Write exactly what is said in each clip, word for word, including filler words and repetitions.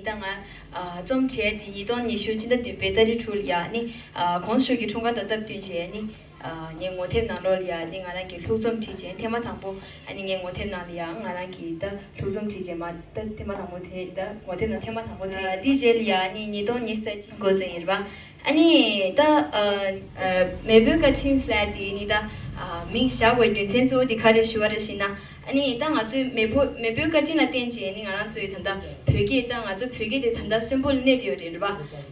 ད་ང་ཨ་རྩོམ་བྲིས་ཏེ་ཉིས་སྟོང་ཉི་ཤུ་སྤྱི་ཟླ་བདུན་པའི་ཏ་རིག་དྲུག་ལ་ཡ་ནི་ཨ་གོང་ས་མཆོག་གི་འཁྲུངས་སྐར་དང་སྟབས་བསྟུན་བྱས་ནི་ཨ་ངའི་ངོ་དེབ་ནང་ལོགས་ལ་ཡ་ནི་ང་རང་གི་ལྷུག་རྩོམ་བྲིས་བྱས། ཐེངས་མ་དང་པོ་ཨ་ནི་ངའི་ངོ་དེབ་ནང་ལ་ཡ་ང་རང་གི་ད་ལྷུག་རྩོམ་བྲིས་བྱས་མ་ད་ཐེངས་མ་དང་པོ་དེ་ད་ངོ་དེབ་ནང་ཐེངས་མ་དང་པོ་དེ་ཨ་དེའི་རྗེས་ལ་ཡ་ནི་ཉིས་སྟོང་ཉི་ཤུ་རྩ་གཅིག་འགོ་བཙུགས་ཡིན་རེད་པ། ཨ་ནི་ད་ཨ་ཨ་མེས་པོའི་བཀའ་དྲིན་ལབ་དེ་ནི་ད་ཨ་མིང་བཞག་དགོས་རྒྱུ་མཚན་གཙོ་བོ་དེ་ག་རེ་ཞུ་བ་རེད་ཞེ་ན། ཨ་ནི་ད་ང་ཚོའི་མེས་པོ་མེས་པོའི་བཀའ་དྲིན་ལ་བརྟེན་བྱས་ནི་ང་རང་ཚོའི་ད་ལྟ་བོད་སྐད་ད་ང་ཚོ་བོད་སྐད་དེ་ད་ལྟ་གསོན་པོ་ལ་གནས་བསྡད་ཡོད་རེད་རེད་པ།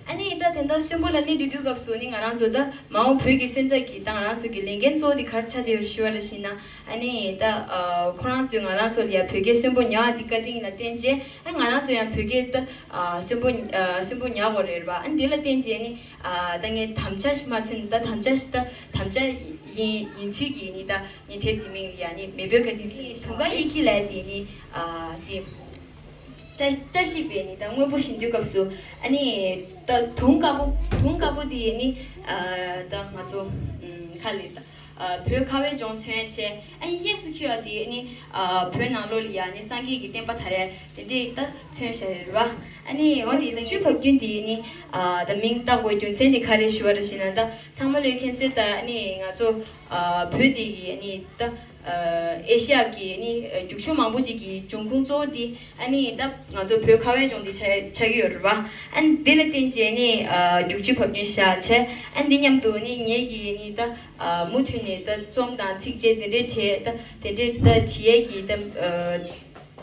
ཨ་ནི་ད་ད་ལྟ་གསོན་པོ་ལ་གནས་བསྡད་དུས་སྐབས་སུ་ནི་ང་རང་ཚོ་ད་མ་འོངས་བོད་ཀྱི་སོན་རྩ་གི་ད་ང་རང་ཚོ་གི་ལས་འགན་གཙོ་བོ་དེ་ག་རེ་ཆགས་བསྡད་ཡོད་རེད་ཞུ་བ་རེད་ཞེ་ན། ཨ་ནི་ད་ཨ་ཁོ་རང་ཚོས་ང་རང་ཚོ་ལ་ཡ་བོད་སྐད་གསོན་པོ་ཉར་བ་དེ་བཀའ་དྲིན་ལ་བརྟེན་བྱས། ཨ་ང་རང་ཚོ་ཡང་བོད་སྐད་ད་ཨ་གསོན་པོ་ཨ་གསོན་པོ་ཉར་དགོས་རེད་རེད་པ། ཨ་ནི་དེ་ལ་བརྟེན་བྱས་ནི་ཨ་ད་ངས་དམ་བཅའ་ཞིག་མ་ཚུད་ནི་ད་དམ་བཅའ་ཞིག་ད་དམ་བཅའ་ཡིན་ཡིན་ཚུལ་གྱིས་ནི་ད་ངས་དེབ་དེ་མིང་ལ་ཡ་ནི་མེས་པོའི་བཀའ་དྲིན་ཟེར། དུང་དཀར་ཡི་གེ་ལབ་དེ་ནི་ཨ་དེ་བཀྲ་བཀྲ་ཤིས་པའི་ནི་ད་དངོས་པོ་བཞེངས་དུས་སྐབས་སུ་ཨ་ནི་ད་དུང་དཀར་པོ་དུང་དཀར་པོ་དེ་ནི་ཨ་ད་ང་ཚོ་ཨམ་ཁ་ལས་ད་ཨ་བོད་ཁ་བའི་ལྗོངས་མཚོན་བྱས། ཨ་ནི་གཡས་སུ་འཁྱིལ་བ་དེ་ནི་ཨ་བོད་ནང་ལོགས་ལ་ཡ་ནི་སངས་རྒྱས་ཀྱི་བསྟན་པ་དར་ཡ་དེ་འདྲས་ད་མཚོན་བཞག་ཡོད་རེད་པ། ཨ་ནི་འོ་དེ་ད་བཅུ་བབ་རྒྱུན་དེ་ནི་ཨ་ད་མིང་བཏགས་དགོས་རྒྱུ་མཚན་དེ་ག་རེ་ཞུ་བ་རེད་ཞེ་ན། ད་ཚང་མ་ལོས་མཁྱེན་གསལ་ལྟར་ཨ་ནི་ང་ཚོ་ཨ་བོད་འདི་གི་ཨ་ནི་ད་ཨ་ཨེ་ཤི་ཡ་གི་ཨ་ནི་རྒྱུག་ཆུ་མང་པོ་ཅིག་གི་འབྱུང་ཁུངས་གཙོ་བོ་འདི་ཨ་ནི་ད་ང་ཚོ་བོད་ཁ་བའི་ལྗོངས་འདི་ཆགས་ཆགས་ཀྱི་ཡོད་རེད་པ། ཨ་ནི་འདི་ལ་བརྟེན་བྱས་ནི་ཨ་རྒྱུག་ཆུ་བབ་རྒྱུན་བཞག་བྱས། ཨ་ནི་འདི་མཉམ་དུ་ནི་ངེད་ཀྱི་ཨ་ནི་ད་ཨ་མུ་མཐུད་ནས་ད་རྩོམ་དང་ཚིགས་བཅད་དེ་འདྲའི་བྲིས་ད་དེ་འདྲའི་ད་བྲིས་ཡས་ཀྱི་ད་ཨ་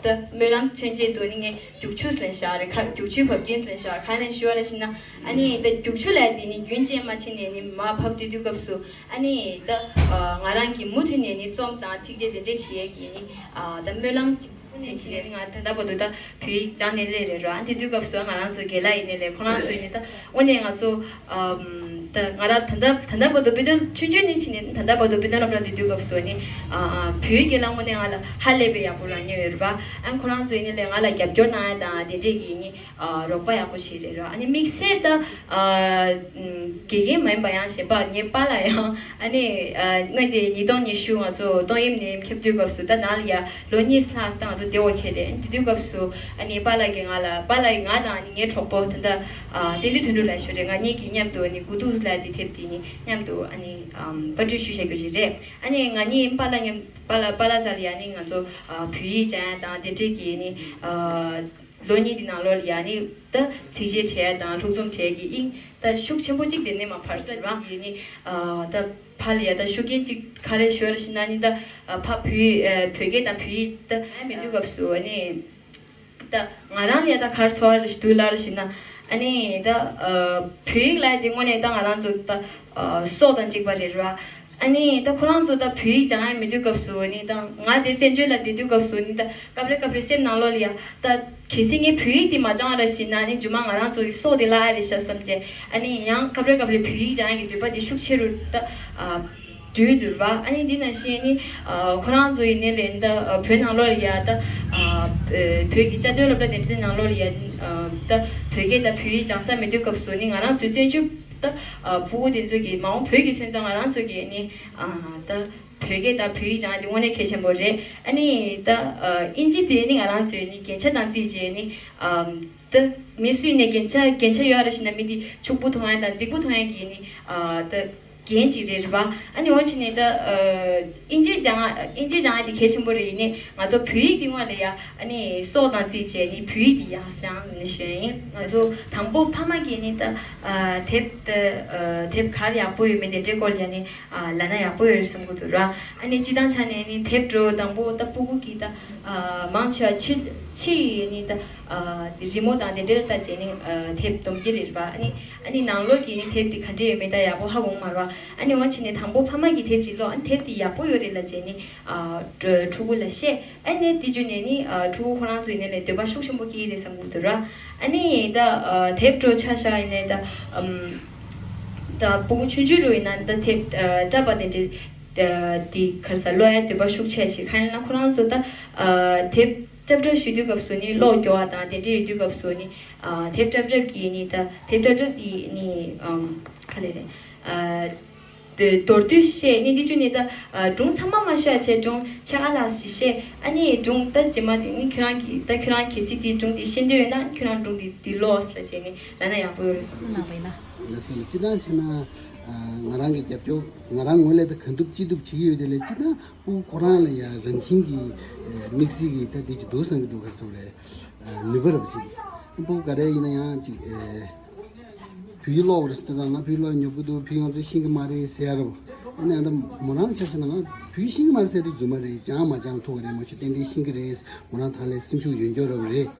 ད་སྨོན་ལམ་མཚོན་ཆེད་དུ་ནི་ངས་རྒྱུག་ཆུ་ཟེར་བཞག་རེད། ཁ་རྒྱུག་ཆུའི་བབ་རྒྱུན་ཟེར་བཞག་གང་ནས་ཞུ་བ་རེད་ཞེ་ན། ཨ་ནི་ད་རྒྱུག་ཆུ་ལབ་དེ་ནི་རྒྱུན་ཆད་མ་ཕྱིན་ནས་ནི་མར་བབས་དུས་དུས་སྐབས་སུ་ཨ་ནི་ད་ཨ་ང་རང་གིས་མུ་མཐུད་ནས་ནི་རྩོམ་དང་ཚིགས་བཅད་དེ་འདྲ་བྲིས་ཡས་ཀྱི་ནི་ཨ་ད་སྨོན་ལམ་ཅིག་ནས་བྲིས་ཡས། ང་ད་ལྟ་བར་དུ་ད་བོད་ཡིག་སྦྱངས་ནས་སླེབས་རེད་རོ། ཨ་དེ་དུས་སྐབས་སུ་ང་རང་ཚོ་རྒན་ལགས་ཡིན་ནའི་ལས་ཁོ་རང་ཚོ་ཡིན་ནའི་ད་དངོས་གནས་ང་ཚོ་ཨམ་ད་ང་རང་ད་ལྟ་ད་ལྟ་བར་དུ་དཔེ་སྟོན་ཆུང་ཆུང་ནས་ཕྱིན་ནས་ད་ལྟ་བར་དུ་དཔེ་སྟོན་སློབ་གྲྭ་དེ་དུས་སྐབས་སུ་ནི་ཨ་ཨ་བོད་ཡིག་སྐད་ལ་དངོས་གནས་ང་ལ་ཧ་ལས་པའི་ཡག་པོ་རག་མྱོང་ཡོད་རེད་པ། ཨ་ཁོ་རང་ཚོ་ཡིན་ནའི་ལས་ང་ལ་རྒྱབ་སྐྱོར་གནང་ཡ་དང་དེ་འདྲས་ཀྱི་ནི་ཨ་རོགས་པ་ཡག་པོ་བྱས་རེད་རོ། ཨ་ནི་དམིགས་བསལ་ད་ཨ་ཨམ་དགེ་རྒན་མ་ཡིན་པ་ཡང་གཞན་པ་ངའི་པཱ་ལགས་ཡང་ཨ་ནི་ཨ་སྔོན་དེ་ཉིས་སྟོང་ཉི་ཤུ་ང་ཚོ་ཏོག་དབྱིབས་ནད་ཡམས་ཁྱབ་དུས་སྐབས་སུ་ད་ནང་ལ་ཡ་ལོ་གཉིས་ལྷག་ཙམ་ང་ཚོ་བསྡད་དགོས་ཁེལ་རེད། དེ་དུས་སྐབས་སུ་ཨ་ནི་པཱ་ལགས་ཀྱིས་ང་ལ་པཱ་ལགས་ང་དང་ཨ་ནི་ངའི་གྲོགས་པོ་ད་ལྟ་ཨ་བསྟན་འཛིན་དོན་གྲུབ་ལགས་ཞུ་རེད། ང་གཉིས་ཀྱིས་མཉམ་དུ་ཨ་ནི་དགུ་ཐུག་ལབ་དེ་དེབ་དེ་ནི་མཉམ་དུ་ཨ་ནི་ཨམ་པར་སྐྲུན་ཞུས་བཞག་རྒྱུ་ཞིག་རེད། ཨ་ནི་ང་གཉིས་པཱ་ལགས་མཉམ་པཱ་ལགས་པཱ་ལགས་རྩ་ལ་ཡ་ནི་ང་ཚོ་ཨ་བོད་ཡིག་སྦྱང་ཡ་དང་དེ་འདྲས་ཀྱི་ནི་ཨ་ལོ་གཉིས་ཀྱི་ནང་ལོགས་ལ་ཡ་ནི་ད་ཚིགས་བཅད་བྲིས་ཡ་དང་ལྷུག་རྩོམ་བྲིས་ཡ་གི་དབྱིངས་ད་ཤུགས་ཆེན་པོ་གཅིག་དེ་ནས་མ་ཕར་ས་རང་གི་ནི་ཨ་ད་ཕར་ལ་ཡ་ད་ཤུགས་རྐྱེན་གཅིག་ག་རེ་ཞུ་བ་རེད་ཞེ་ན་ནི་ད་ཨ་ཕ་བོད་ཨ་བོད་སྐད་དང་བོད་ཡིག་ད་ཨ་མི་དུས་སྐབས་སུ་ཨ་ནི་ད་ང་རང་ལ་ཡ་ད་ག་རེ་ཚོར་བ་རེད་ཞུ་དུས་ལ་རེད་ཞེ་ན། ཨ་ནི་ད་ཨ་བོད་ཡིག་ལབ་ཡ་དེ་དངོས་གནས་ད་ང་རང་ཚོ་ད་ཨ་སྲོག་དང་གཅིག་པ་རེད་ར། ཨ་ནི་ད་ཁོ་རང་ཚོ་ད་བོད་ཡིག་སྦྱང་ཡ་མེད་དུས་སྐབས་སུ་ནི་ད་ང་དེ་བཙན་བྱོལ་ལ་བསྡད་དུས་སྐབས་སུ་ནི་ད་སྐབས་རེ་སྐབས་རེ་སེམས་ནང་ལོགས་ལ་ཡ་ད་གལ་སྲིད་ངས་བོད་ཡིག་དེ་མ་སྦྱང་བ་ར་ཞིག་ན་ནི་རྗེས་མ་ང་རང་ཚོ་གི་སྲོག་དེ་བརླག་ཡ་རེད་ཤག་བསམ་བྱས། ཨ་ནི་ཡང་སྐབས་རེ་སྐབས་རེ་བོད་ཡིག་སྦྱང་ཡ་གི་འདོད་པ་དེ་ཤུགས་ཆེ་རུ་ད་ཨ་འགྲོ་གི་འདུག་ར། ཨ་ནི་འདི་ནང་བཞིན་ནི་ཨ་ཁོ་རང་ཚོ་ཡིན་ནའི་ལས་ད་ཨ་བོད་ནང་ལོགས་ལ་ཡ་ད་ཨ་བོད་ཀྱི་བཅའ་སྡོད་སློབ་གྲྭ་དེ་འདྲའི་ནང་ལོགས་ལ་ཡ་ཨ་ད་བོད་སྐད་ད་བོད་ཡིག་སྦྱང་ས་མེད་དུས་སྐབས་སུ་ནི་ང་རང་ཚོའི་བཙན་བྱོལ་ད་ཨ་སྤུ་གུ་དེ་ཚོ་གི་མ་འོངས་བོད་ཀྱི་སོན་རྩ་ང་རང་ཚོ་གི་ནི་ཨ་ད་བོད་སྐད་དང་བོད་ཡིག་སྦྱང་ཡ་དེ་དངོས་གནས་གལ་ཆེན་པོ་རེད། ཨ་ནི་ད་ཨ་ཨིན་ཇི་དེ་ནི་ང་རང་ཚོའི་ནི་རྒྱན་ཆ་དང་རྩིས་བྱས་ནི་ཨ་ད་མི་སུ་ཡིན་ནའི་རྒྱན་ཆ་རྒྱན་ཆ་ཡོད་རེད་ཞེ་ན་མི་དེ་ཕྱུག་པོ་མཐོང་ཡ་དང་རྫིག་པོ་མཐོང་ཡ་གི་ནི་ཨ་ད་རྒྱན་ཅིག་རེད་རེད་པ། ཨ་ནི་འོ་ཕྱིན་ནས་ད་ཨ་ཨིན་ཇི་སྦྱང་ཨིན་ཇི་སྦྱང་ཡ་དེ་གལ་ཆེན་པོ་རེད། ཡིན་ནའི་ང་ཚོ་བོད་ཡིག་དེ་སྔོན་ལ་ཡ་ཨ་ནི་སྲོག་དང་རྩིས་བྱས་ནི་བོད་ཡིག་དེ་ཡང་སྦྱང་ནི་ཞུ་ཡ་ཡིན། ང་ཚོ་དང་པོ་ཕ་མ་གིས་ནི་ད་ཨ་དེབ་ད་ཨ་དེབ་ག་རེ་ཡག་པོ་ཡོད་མེད་དེ་འདྲའི་སྐོར་ལ་ཡ་ནི་ཨ་ལབ་ན་ཡག་པོ་ཡོད་རེད་བསམ་གི་འདུག་ར། ཨ་ནི་སྤྱིར་བཏང་ཆ་ནས་ནི་དེབ་འགྲོ་དང་པོ་ད་སྤུ་གུ་གིས་ད་ཨ་མང་ཆེ་བ་ཕྱི་ཕྱི་ཡི་ནི་ད་ཨ་རི་མོ་དང་དེ་འདྲ་ལྟ་བྱས་ནི་ཨ་དེབ་སྡོམ་གྱི་རེད་པ། ཨ་ནི་ཨ་ནི་ནང་ལོགས་ཀྱི་ནི་དེབ་དེ་ག་འདྲ་ཡོད་མེད་ད་ཡག་པོ་ཧ་གོ་མ་རེད་པ། ཨ་ནི་འོ་ཕྱིན་ནས་དང་པོ་ཕ་མ་གིས་དེབ་ཅིག་ཀློག་ཨ་ནི་དེབ་དེ་ཡག་པོ་ཡོད་རེད་ལབ་བྱས་ནི་ཨ་ཕྲུ་གུ་ལ་བཤད། ཨ་ནི་དེ་བརྒྱུད་ནས་ནི་ཨ་ཕྲུ་གུ་ཁོ་རང་ཚོ་ཡིན་ནའི་ལས་འདོད་པ་ཤུགས་ཆེན་པོ་སྐྱེ་ཡི་རེད་བསམ་གི་འདུག་ར། ཨ་ནི་ད་ཨ་དེབ་འགྲོ་ཆ་བཞག་ཡིན་ནའི་ད་ཨམ་ད་སྤུ་གུ་ཆུང་ཆུང་རུ་ཡིན་ན་ད་དེབ་ཨ་འཁྲབ་པ་དེ་འདྲའི་ཨ་དེ་ག་རེ་ཟ་ཀློག་ཡ་འདོད་པ་ཤུགས་ཆེ་ཆེ་གང་ཡིན་ན་ཁོ་རང་ཚོ་ད་ཨ་དེབ་འཁྲབ་འཁྲབ་ཞུ་དུས་སྐབས་སུ་ནི་ཀློག་སྐྱོ་བ་དང་དེ་འདྲ་ཡོད་དུས་སྐབས་སུ་ནི་ཨ་དེབ་འཁྲབ་འཁྲབ་ཀྱི་ནི་ད་དེབ་འཁྲབ་འཁྲབ་ཀྱི་ནི་ཨམ་ག་ལེ་རེད་ཨ། དེ་མདོར་བསྡུས་བཤད་ནི་འདི་བཅུ་ནི་ད་ཨ་སྒྲུང་ཚང་མ་མ་བཤད་བྱས། སྒྲུང་ཕྱེད་ཀ་ལ་ཞིག་བཤད། ཨ་ནི་སྒྲུང་ད་རྗེས་མ་དེ་ནི་ཁྱོད་རང་གིས་ད་ཁྱོད་རང་གལ་སྲིད་དེ་སྒྲུང་དེ་ཤེས་འདོད་ཡོད་ན་ཁྱོད་རང་སྒྲུང་དེ་འདི་ཀློག་ཟེར་བྱས་ནི་ལབ་ན་ཡག་པོ་ཡོད་རེད་བསམ་གྱི་འདུག་ལགས་སོ། སྤྱིར་བཏང་བྱས་ན་ཨ་ང་རང་གི་རྒྱབ་སྐྱོར་ང་རང་ངོས་ལ་ད་གང་ཐུབ་ཅི་ཐུབ་བྱེད་ཀྱི་ཡོད། དེ་ལས་སྤྱིར་བཏང་སྤུ་གུ་ཁོ་རང་ལ་ཡང་རང་བཞིན་གྱི་ཨ་དམིགས་བསལ་གྱི་ད་དེ་ཅིག་འདུག་བསམ་གྱི་འདུག་ག་རེ་ཟེར་དགོས་རེད། ཨ་ནུས་པ་རེད་པ་ཅིག་སྤུ་གུ་ག་རེ་ཡིན་ན་ཡང་ཅིག་ཨ་བོད་ཡིག་ཀློག་དགོས་རེད་ཟེར་དུས་ཙང་། ང་བོད་ཡིག་ཀློག་ཉོབ་ཀྱི་འདུག་བོད་ཡིག་ང་ཚོས་ཤེས་ཀྱི་མ་རེད་ཟེར་ཡ་རེད་པ། ཨ་ནི་ཨ་ད་མོ་རང་ཆ་བཞག་ན་ང་བོད་ཡིག་ཤེས་ཀྱི་མ་རེད་ཟེར་དུས་རྫུན་མ་རེད། སྦྱང་མ་སྦྱང་ལ་ཐུག་གི་རེད། མ་གཞི་ཏན་ཏན་ཤེས་ཀྱི་རེད། མོ་རང་ད་ལས་སེམས་ཤུགས་ཡོད་འགྱོ་རབས་རེད།